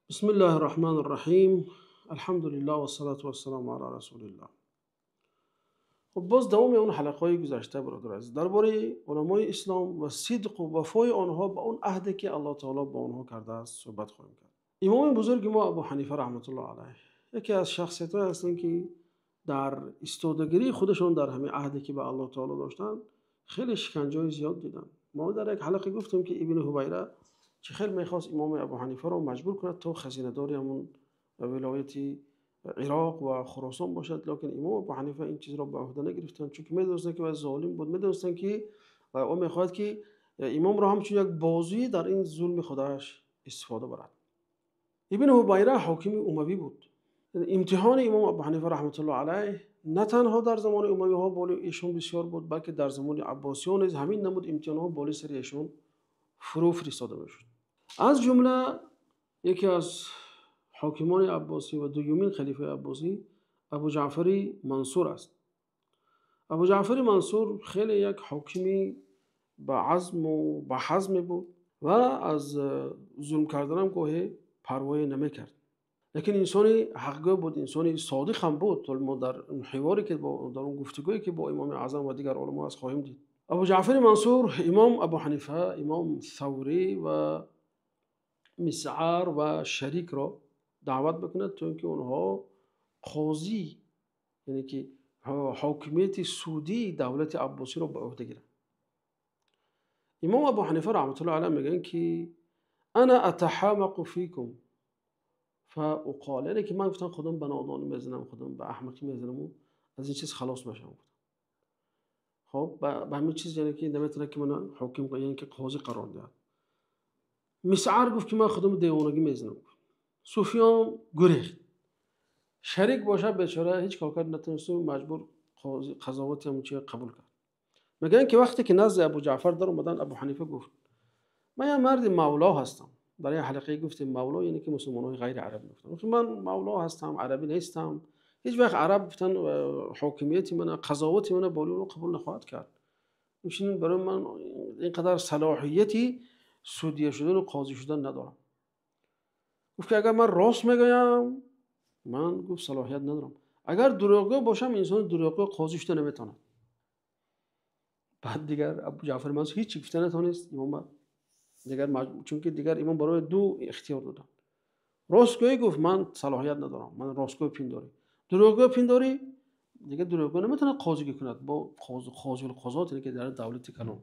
Бисмиллаҳир Раҳмонир Раҳим. Алҳамдулиллаҳ вассалату вассаламу ала расулиллаҳ. Хуб, боз давоми он ҳалқаҳои гузашта, бародари азиз, дар бораи уламои ислом ва сидқу вафои онҳо ба он аҳде ки Аллоҳ таоло бо онҳо кардааст, суҳбат хоҳем кард. Имоми бузурги мо Абу Ҳанифа раҳматуллоҳ алайҳ яке аз шахсиятҳое ҳастанд, ки дар истодагирии худашон дар ҳамин аҳде ки ба Аллоҳ таоло доштанд, хеле шиканҷаҳои зиёд диданд. Мо дар як ҳалқа гуфтем, ки Ибни Ҳубайра чӣ хел мехост имоми Абу Ҳанифаро маҷбур кунад, то хазинадори ҳамун вилояти Ироқ ва Хуросон бошад, лекин имом Абу Ҳанифа ин чизро ба уҳда нагирифтанд, чунки медонистанд, ки вай золим буд, медонистанд, ки ӯ мехоҳад, ки имомро ҳамчун як бозӣ дар ин зулми худаш истифода барад. Ибни Ҳубайра ҳокими умавӣ буд. Имтиҳони имом Абу Ҳанифа раҳматуллоҳ алайҳ на танҳо дар замони умавиҳо болои эшон бисёр буд, балки дар замони аббосиён низ ҳамин намуд имтиҳонҳо болои сари эшон фурӯ фиристода мешуд. Аз ҷумла яке аз ҳокимони аббосӣ ва дуюмин халифаи аббосӣ Абу Ҷаъфари Мансур аст. Абу Ҷаъфари Мансур хеле як ҳокими ба азму ба ҳазме буд ва аз зулм карданам гоҳе парвое намекард. Лекин инсони ҳақгӯ буд, инсони содиқ ҳам буд. То мо дар ҳиворе ки дар он гуфтугӯе ки бо имоми аъзам ва дигар уламо аст, хоҳем дид. Абу Ҷаъфари Мансур имом Абу Ҳанифа, имом Саврӣ ва Мисъар ва Шарикро даъват мекунад, то ин ки онҳо қозӣ, яъне ки ҳокимияти судии давлати аббосиро ба уҳда гиранд. Имом Абу Ҳанифа раҳматуллоҳи алайҳ мегӯянд, ки ана атаҳамақу фикум фауқол, яъне ки ман гуфтам, худам ба нодонӣ мезанам, худам ба аҳмақӣ мезанаму аз ин чиз халос мешавам. Хоб, ба ҳамин чиз, яъне ки наметавонад, ки мана ҳоким, яъне ки қозӣ қарор диҳад. Мисъар гуфт, ки ман худам девонагӣ мезанам. Суфиён гурехт. Шарик бошад, бечора ҳеҷ кор кард натавонисту маҷбур қазовати ҳамон чиз қабул кард. Мегӯянд, ки вақте ки назди Абу Ҷаъфар даромаданд, Абу Ҳанифа гуфт: ман як марди мавло ҳастам. Дар як ҳалқае гуфтем, мавло яъне ки мусулмонҳои ғайри араб гуфтанд. Гуфт: ман мавло ҳастам, арабӣ нестам. Ҳеҷ вақт араб гуфтан ҳокимияти мана, қазовати мана болои онҳо қабул нахоҳад кард. Инчунин барои ман ин қадар салоҳияти судия шудану қозӣ шудан надорам. Гуфт, ки агар ман рост мегӯям, ман, гуфт, салоҳият надорам. Агар дурӯғгӯ бошам, инсони дурӯғгӯ қозӣ шуда наметавонад. Баъд дигар Абу Ҷаъфар Мансур ҳеҷ чӣ гуфта натавонист имом, дигар, чунки дигар имом барои ду ихтиёр доданд. Ростгӯӣ, гуфт, ман салоҳият надорам, ман ростгӯ пиндорӣ. Дурӯғгӯ пиндорӣ, дигар дурӯғгӯ наметавонад қозигӣ кунад бо қозиулқузот, яъне ки дар давлати калон.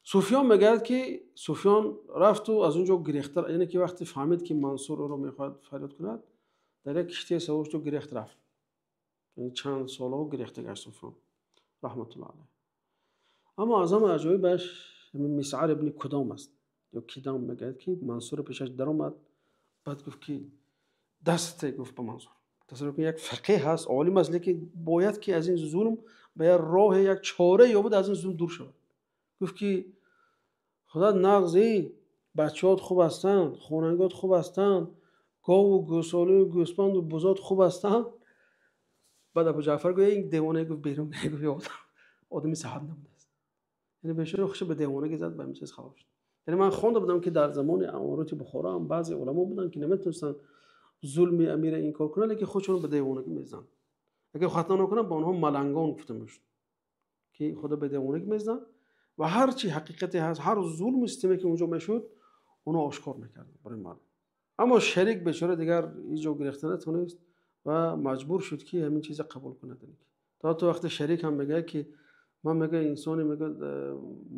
Суфиён мегӯяд, ки Суфиён рафту аз он ҷо гирехта, яъне ки вақте фаҳмид, ки Мансур ӯро мехоҳад фарёд кунад, дар як киштие савор шуду гирехт рафт. Чанд солҳо гирехта гашт Суфиён раҳматуллоҳ алайҳ. Аммо аз ҳама аҷоибаш Мисъар ибни Кудом аст ё Кидом. Мегӯяд, ки Мансур пешаш даромад, баъд гуфт, ки дасте, гуфт ба Мансур. Тасаввур кунед, як фақеҳ ҳаст, олим аст, лекин бояд ки аз ин зулм ба як роҳе, як чора ёбад, аз ин зулм дур шавад. Гуфт, ки худо нағзи, бачаҳот хуб ҳастанд, хонангиҳот хуб ҳастанд, гову гӯсолаю гӯсфанду бузот хуб ҳастанд. Баъд Абу Ҷаъфар гуфт: ин девона, гуфт, берун. Гуфт, одами саҳат набудааст. Яъне бечора худша ба девонагӣ зад, ба ҳамин чиз халос шуд. Яъне ман хонда будам, ки дар замони амороти Бухоро ҳам баъзе уламо буданд, ки наметавонистанд зулми амира инкор кунанд, лекин худшонро ба девонагӣ мезананд. Агар хато накунам, ба онҳо малангон гуфта мешуд, ки худо ба девонагӣ мезананд ва ҳар чи ҳақиқате ҳаст, ҳар зулму системе ки онҷо мешуд, онҳо ошкор мекарданд барои мардум. Аммо Шарик бечора дигар ҳеҷ ҷо гирехта натавонист ва маҷбур шуд, ки ҳамин чиза қабул кунад. То вақте Шарик ҳам мегӯяд, ки ман, мегӯяд, инсоне, мегӯяд,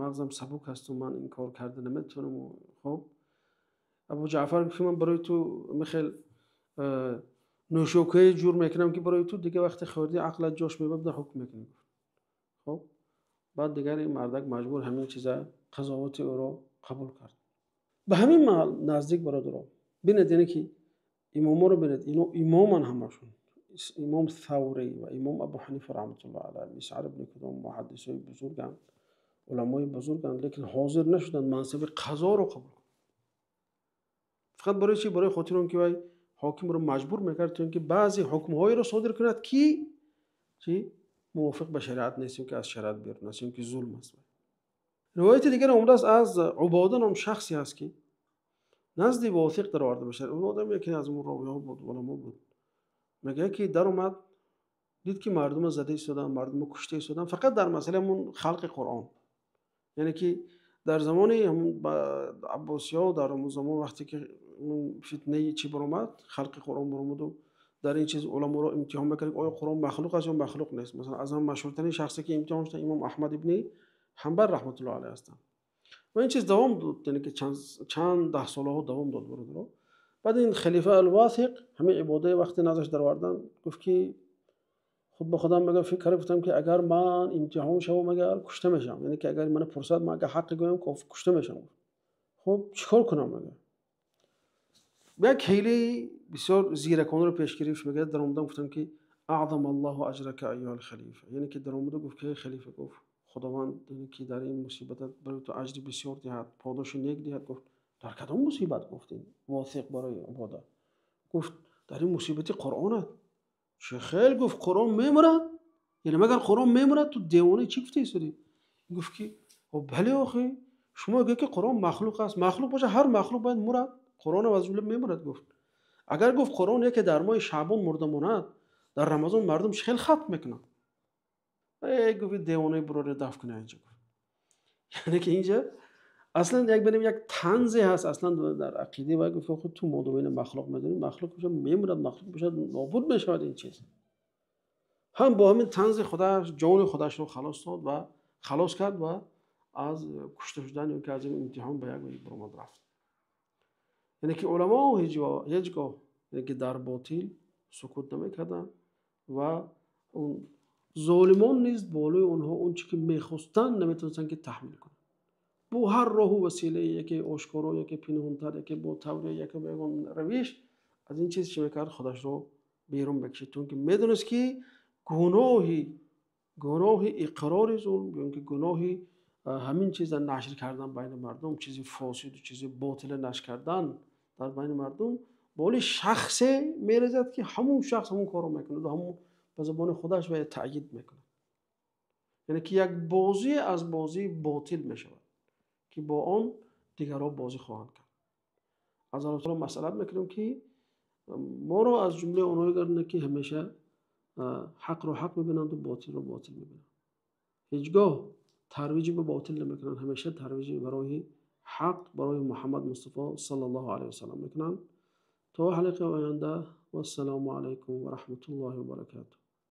мағзам сабук ҳасту ман ин кор карда наметавонам. Хоб, Абу Ҷаъфар гуфт, ки ман барои ту михел нӯшокае ҷур мекунам, ки барои ту дигар вақте хӯрдӣ, ақлат ҷош мебарад, ҳукм мекунӣ. Гуфт, хоб, баъд дигар ин мардак маҷбур ҳамин чиза, қазовати ӯро қабул кард. Ба ҳамин маҳал наздик, бародаро, бинед, яъне ки имоморо бинед, ино имоман ҳамашон: имом Саврӣ ва имом Абу Ҳанифа раҳматуллоҳ алайҳ, Мисъар ибни Кудом, муҳаддисои бузурганд, уламои бузурганд, лекин ҳозир нашуданд мансаби қазоро қабул кунанд. Фақат барои чӣ? Барои хотири он ки вай ҳокимро маҷбур мекард, то ин ки баъзе ҳукмҳоеро содир кунад, ки чӣ мувофиқ ба шариат нест, ки аз шариат берун аст, ки зулм аст. Ривояти дигар омадааст аз Убода ном шахсе ҳаст, ки Назди Восиқ дароварда мешавад. Он одам яке аз он ровиҳо буд, уламо буд. Мегӯяд ки даромад, дид ки мардумро зада истоданд, мардумро кушта истоданд, фақат дар масъалаи ҳамун халқи Қуръон. Яъне ки дар замони Аббосиҳо, дар ҳамун замон вақте ки фитнаи чӣ баромад, халқи Қуръон баромаду дар ин чиз уламоро имтиҳон мекард, оё Қуръон махлуқ аст ё махлуқ нест. Масалан, аз ҳама машҳуртарин шахсе ки имтиҳон шуда имом Аҳмад ибни Ҳанбал раҳматуллоҳи алайҳ ҳастанд. Ва ин чиз давом дод, яъне ки чанд даҳсолаҳо давом дод, бародаро. Баъд ин халифа Ал-Восиқ ҳамин ибодае вақте назаш даровардан, гуфт ки худ ба худам мегӯям, фикр кардам, гуфтам ки агар ман имтиҳон шавам, агар кушта мешавам, яъне ки агар мана пурсад, ман агар ҳаққи гӯям, кушта мешавам. Хуб, чӣ кор кунам? Мегӯям як ҳилаи бисёр зираконаро пеш гирифт. Мегӯяд, даромадам, гуфтам ки аъзам Аллоҳу аҷрака айюҳал халифа, яъне ки даромада гуфт ки халифа, гуфт, Худованд, яъне ки дар ин мусибатат барои ту аҷри бисёр диҳад, подоши нек диҳад. Гуфт, дар кадом мусибат? Гуфт ин Восиқ барои Убода. Гуфт, дар ин мусибати Қуръонат. Чӣ хел? Гуфт, Қуръон мемурад? Яъне магар Қуръон мемурад? Ту девона, чӣ гуфта истодӣ? Гуфт ки бале, охи, шумо гӯед ки Қуръон махлуқ аст, махлуқ бошад, ҳар махлуқ бояд мурад, Қуръонам аз ҷумла мемурад. Гуфт, агар, гуфт, Қуръон яке дар моҳи Шаъбон мурда монад, дар Рамазон мардум чӣ хел хатм мекунанд? Э, гуфт, девонаи буроре даф кунед инҷа. Гуфт, яъне ки инҷа аслан як бинем, як танзе ҳаст аслан дар ақидаи вай. Гуфт, худ ту модома ина махлуқ медонӣ, махлуқ бошад, мемурад, махлуқ бошад, нобуд мешавад. Ин чиз ҳам бо ҳамин танзи худаш ҷони худашро халос дод ва халос кард ва аз кушта шудан ё ки аз ин имтиҳон ба як баромад рафт. Яъне ки уламо ҳеҷ гоҳ, яъне ки дар ботил сукут намекарданд ва он золимон низ болои онҳо он чӣ ки мехостанд, наметавонистанд ки таҳмил кунанд. Бо ҳар роҳу василае, яке ошкоро, яке пинҳонтар, яке бо тавре, яке бо ягон равиш, аз ин чиз чӣ мекард? Худашро берун мекашид, чунки медонист ки гуноҳи иқрори зулм ё ки гуноҳи ҳамин чиза нашр кардан байни мардум, чизи фосиду чизи ботила нашр кардан дар байни мардум боли шахсе мерезад, ки ҳамун шахс ҳамун корро мекунад ва ҳамун ба забони худаш ва таъйид мекунад. Яъне ки як бозӣ аз бозии ботил мешавад, ки бо он дигарҳо бозӣ хоҳанд кард. Аз Аллоҳ таоло масъалат мекунем, ки моро аз ҷумлаи онҳое гардонад, ки ҳамеша ҳақро ҳақ мебинанд ва ботилро ботил мебинанд, ҳеҷ гоҳ тарвиҷи ба ботил намекунанд, ҳамеша тарвиҷи барои ҳақ, барои Муҳаммад Мустафо саллаллоҳу алайҳи васаллам мекунанд. То ҳалқаи оянда, вассалому алайкум ва раҳматуллоҳи ва баракатуҳ.